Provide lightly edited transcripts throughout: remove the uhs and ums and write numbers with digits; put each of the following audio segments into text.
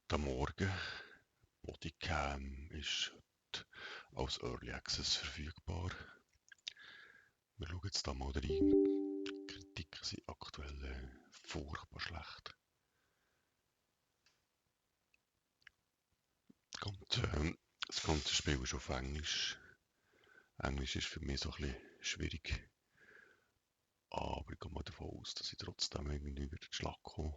Guten Morgen. Bodycam ist heute als Early Access verfügbar. Wir schauen jetzt da mal rein. Die Kritiken sind aktuell furchtbar schlecht. Das ganze Spiel ist auf Englisch. Englisch ist für mich so ein bisschen schwierig. Aber ich gehe mal davon aus, dass ich trotzdem irgendwie wieder zu Schlag komme.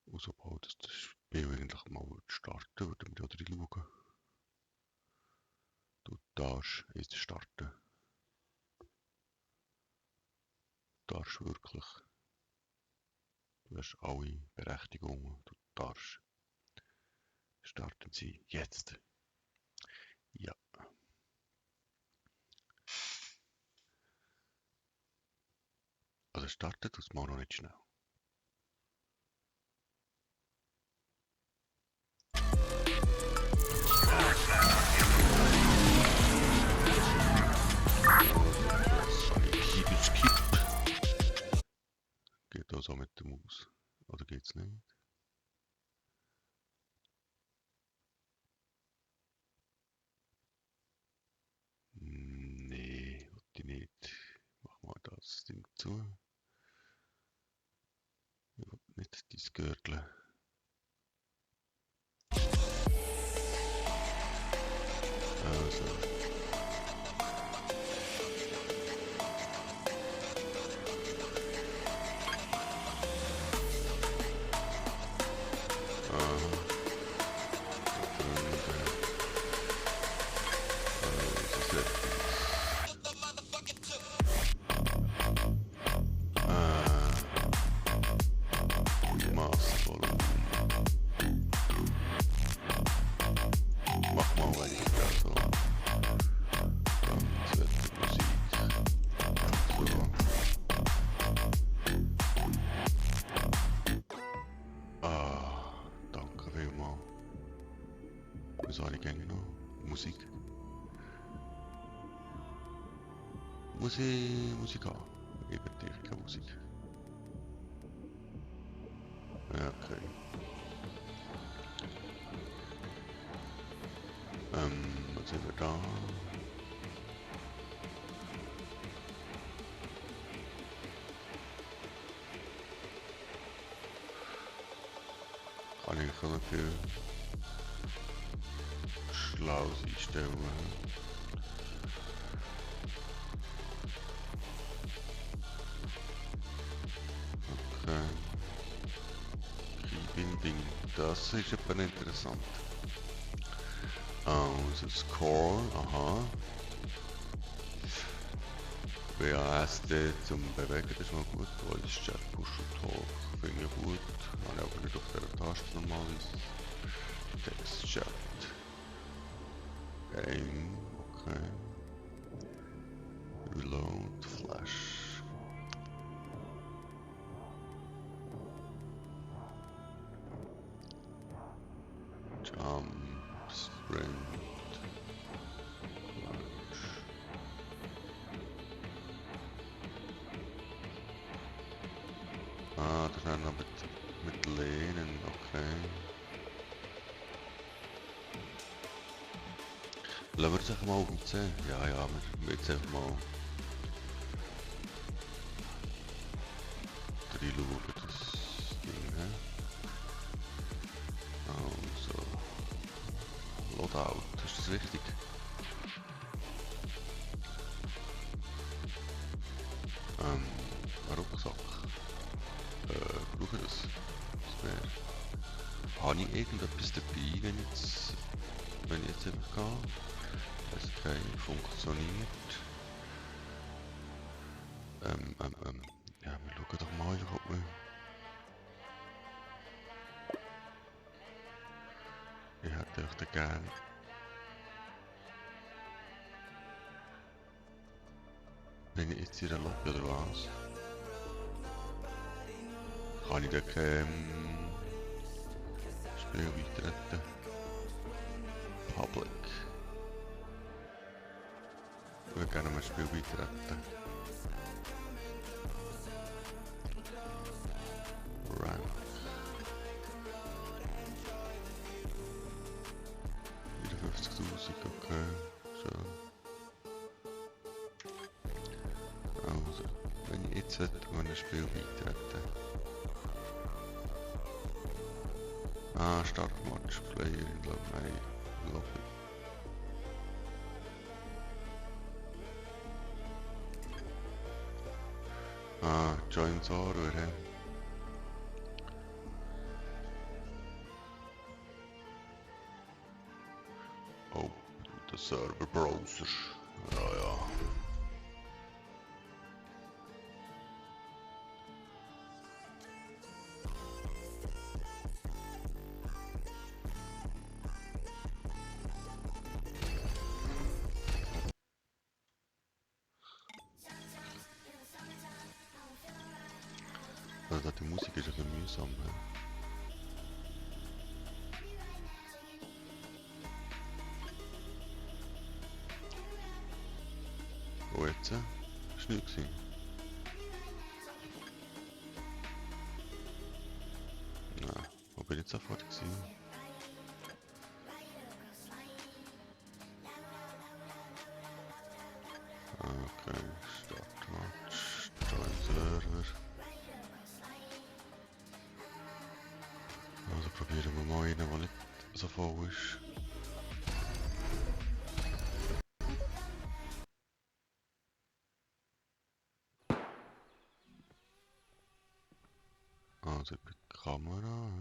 Und sobald das Spiel eigentlich mal starten würde, würden wir da reinschauen. Du darfst jetzt starten. Du darfst wirklich. Du hast alle Berechtigungen. Du darfst. Starten Sie jetzt. Ja. Also startet das mal noch nicht schnell. Skip. Geht das auch mit der Maus? Oder geht's nicht? Nee, will ich nicht. Mach mal das Ding zu. Ich will nicht dein Gürtel. Also. Mach mal weniger so. Dann wird die Musik. So. Danke vielmals. Was habe ich gerne noch? Musik. Musik an. Ich bitte keine Musik. Ja, okay. Was sind wir da? Kann ich noch viel Schlaues einstellen. Okay. Keybinding, das ist etwa interessant. Also Score, aha. WASD zum Bewegen, das ist mal gut. Voice Chat, Push und Talk, finde ich gut. Habe ich aber nicht auf dieser Taste normalerweise. Text Chat. Game, okay. Reload, Flash. Jump, Sprint. Das ist noch mit Lehnen, okay. Lassen wir das einfach mal auf dem C. Ja, wir jetzt einfach mal reinschauen, das Ding, hä? Also, Loadout, ist das richtig? Rucksack. Brauche ich das? Habe ich irgendetwas dabei, wenn ich jetzt einfach gehe? Das kein funktioniert. Ja, wir schauen doch mal, ob wir... Ich hätte euch da gerne... Bin ich jetzt in der Lobby oder was? Kann ich da kein Spiel beitreten? Public. Ich würde gerne mal ein Spiel beitreten. Rank. Jetzt sollten wir ein Spiel beitreten. Ah, Start Match, Player in Lobby. Ah, Join Server, hä? Oh, der Server Browser. Ja, ja. Also die Musik ist ein bisschen mühsam. Ja. Oh, jetzt? Ist nichts gewesen. Nein, wo bin ich jetzt sofort gewesen? Okay, Start Match, Join Server. Also probieren wir mal einen, der nicht so voll ist. Also bei der Kamera.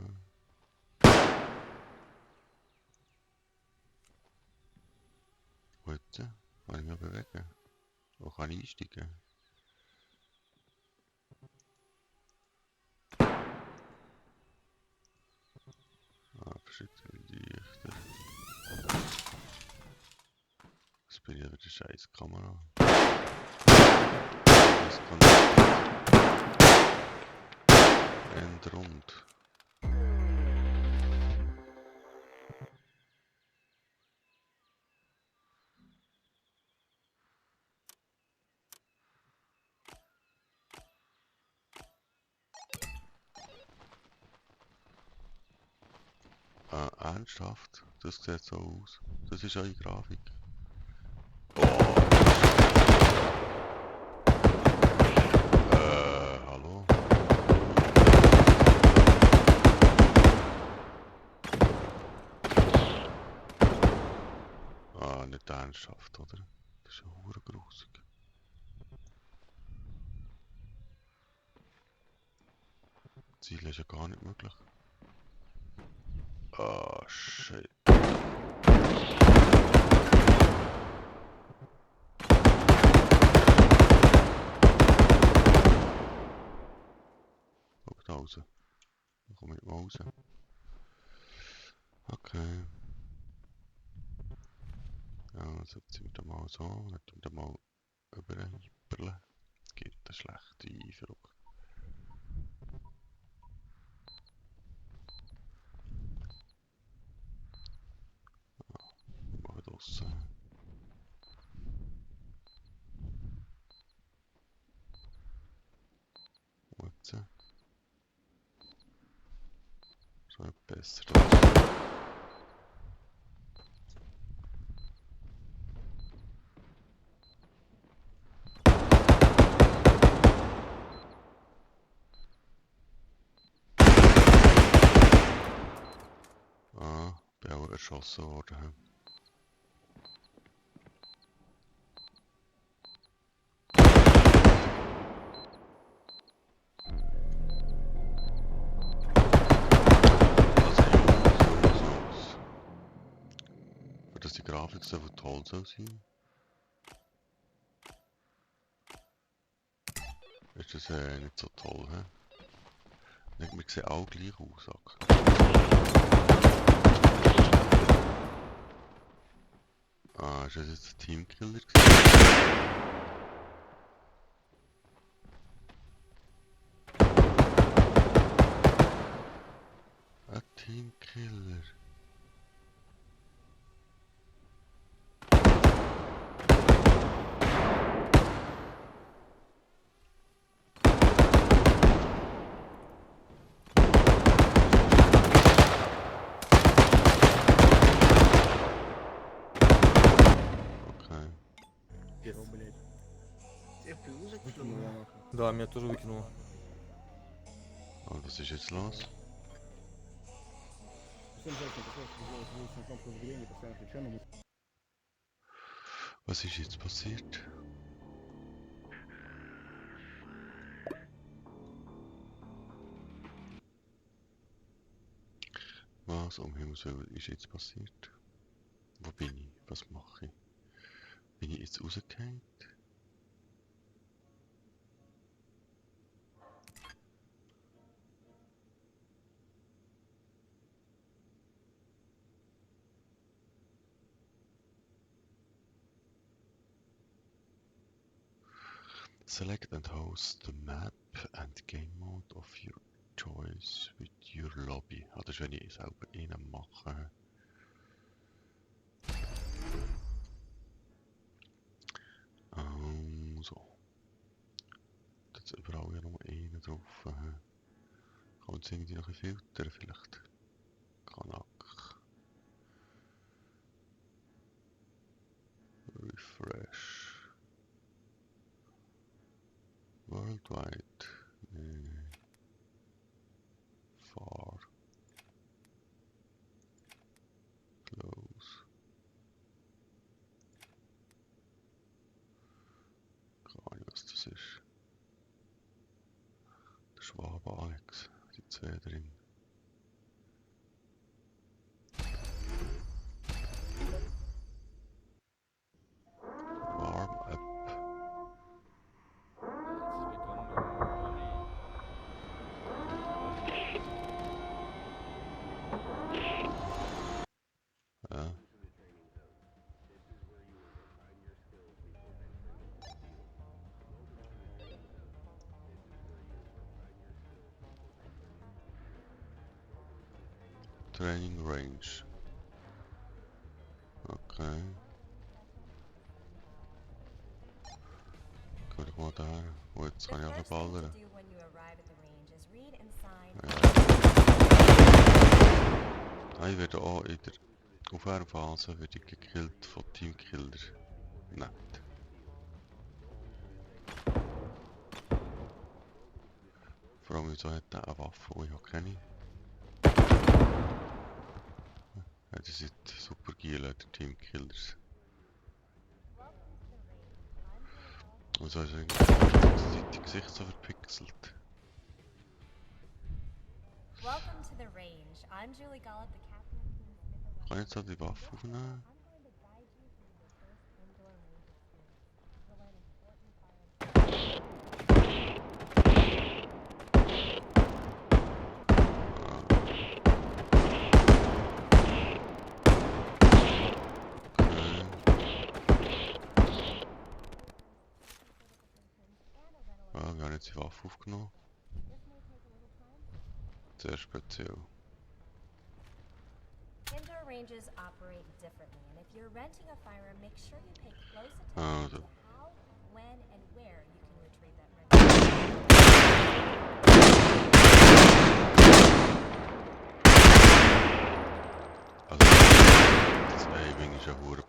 Wo jetzt? Kann ich mich bewegen? Wo kann ich einsteigen? Ah, verschiedene Lichter. Das bin ich aber die scheiß Kamera. Das kann ich rund. Ernsthaft? Das sieht so aus. Das ist eine Grafik. Oh. Hallo? Ah, nicht ernsthaft, oder? Das ist ja hure grusig. Ziel ist ja gar nicht möglich. Ah, shit. Guck da raus. Da komme ich nicht mal raus. Okay. Ja, jetzt ziehen wir da mal so. Dann tun wir da mal überhyperlen. Gibt eine schlechte Einführung. Mal draussen. Jetzt. So besser. Ah, bin auch erschossen worden. Dass die Grafik so toll soll sein. Ist das nicht so toll, hä? Wir sehen auch gleich aus. Ah, ist das jetzt ein Teamkiller gewesen? Ein Teamkiller. Okay. Warum nicht? Ich bin Musst du rausgeflogen. mal machen. Да, меня тоже выкинуло. Und was ist jetzt los? Was ist jetzt passiert? Was um Himmels Willen ist jetzt passiert? Wo bin ich? Was mache ich? Bin ich jetzt rausgehängt? Select and host the map and game mode of your choice with your lobby. Ah, das ist, wenn ich selber innen mache. So. Jetzt überall ja noch einen drauf. Kann man jetzt irgendwie noch ein filtern vielleicht? Kanak. Refresh. Worldwide. Nee. Far. Close. Keine Ahnung, was das ist. Der Schwabe Alex. Die zwei drin. Warm up. Ja. Training range. Okay. Geh doch mal da. Oh, jetzt kann ich auch ballern. Ja. Ich werde auch in der Aufwärmphase gekillt von Teamkiller. Nett. Vor allem wieso hat er eine Waffe, oh ich habe keine. Ja, die sind super geil, der Teamkillers. Also ist irgendwie die Gesicht so verpixelt. Kann ich jetzt auch die Waffe aufnehmen? Ja, wir haben jetzt die Waffe aufgenommen. Sehr speziell. Indoor ranges operate differently, and if you're renting a firearm, make sure you pay close attention to how, when, and where you can retrieve that rental. Also, das Aiming ist ja hure.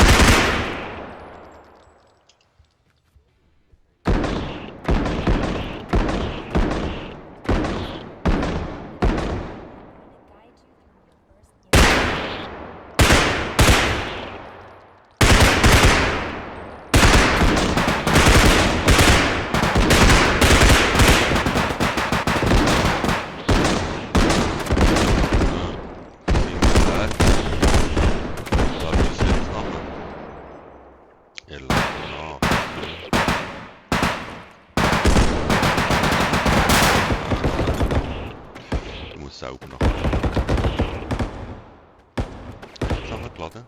Selber noch. Zusammengeladen.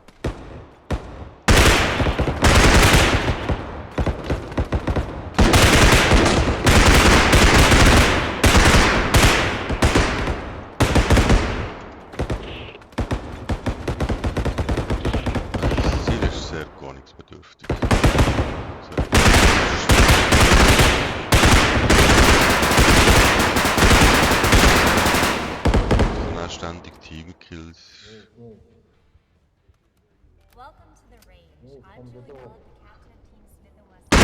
Das Ziel ist sehr gar nichts bedürftig. Ständig Teamkills. Welcome to the range. I'm Julie Gullet, the captain of Team Smith & Wesson.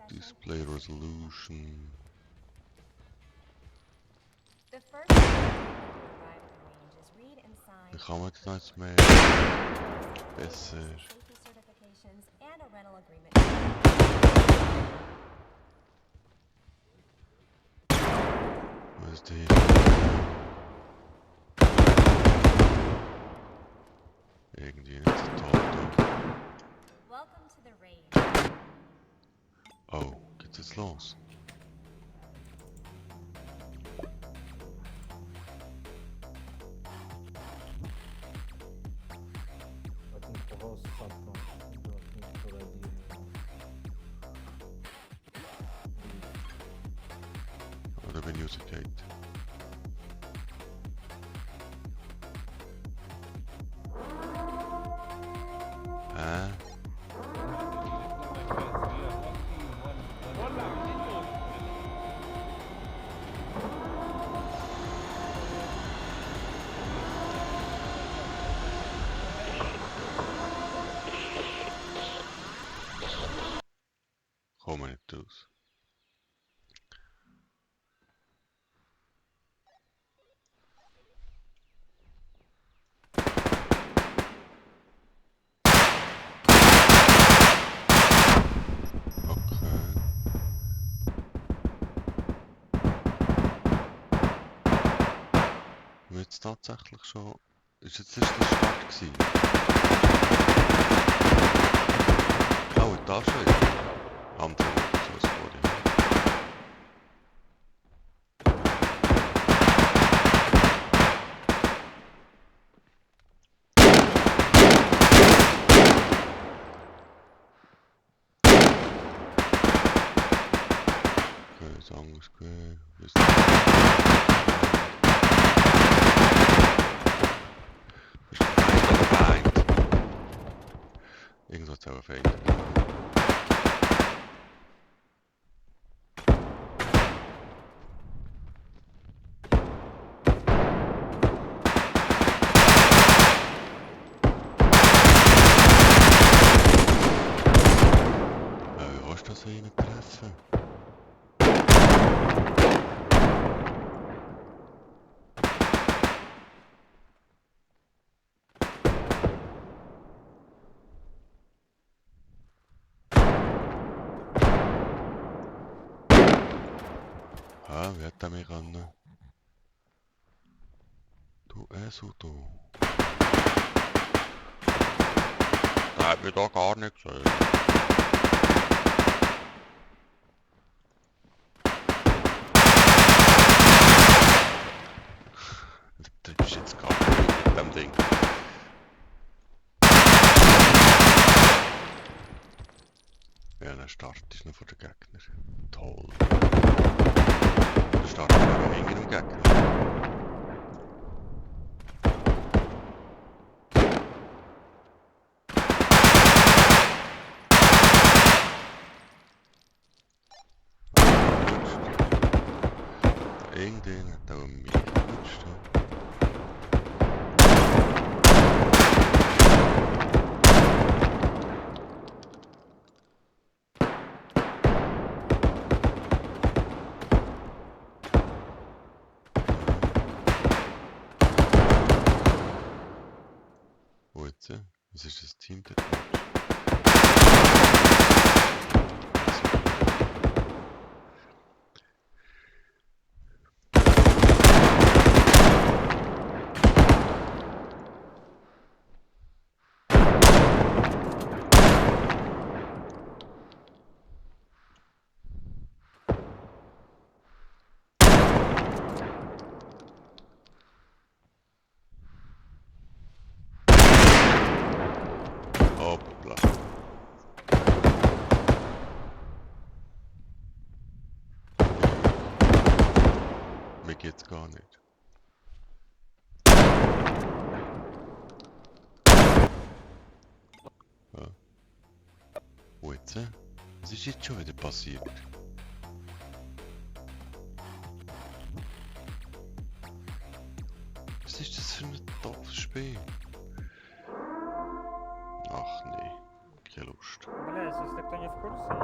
Display Resolution. The first thing you do when you arrive at the range is read and sign Wie kann man das noch jetzt mehr besser? safety certifications and a rental agreement. Was ist die? Irgendwie nicht so toll. Welcome to the range. Oh, geht's jetzt los? Oder bin ich rausgefallen? Hä? Komme nicht raus. Okay. Und jetzt tatsächlich schon... Ist jetzt erst der Start gewesen? Oh, da schon. Andere so was vorher. Okay, ist anders gewesen. Irgendwas hat aber fehlt. Wie willst du das hier nicht treffen? Ah, wie hat er mich ran? Du du. Da hab ich da gar nicht gesehen. Du bist jetzt gar nicht mit dem Ding. Ja, dann startest du noch vor den Gegner. Toll. Dann startest du noch hinter dem Gegner. Irgendeiner hat auch mich gerutscht. Wo jetzt? Was ist das Team dort? Hoppla. Mir geht's gar nicht. Ja. Wo jetzt? Was ist jetzt schon wieder passiert? Was ist das für ein doofes Spiel? Ach nee, keine Lust. Бля, если кто не в курсе,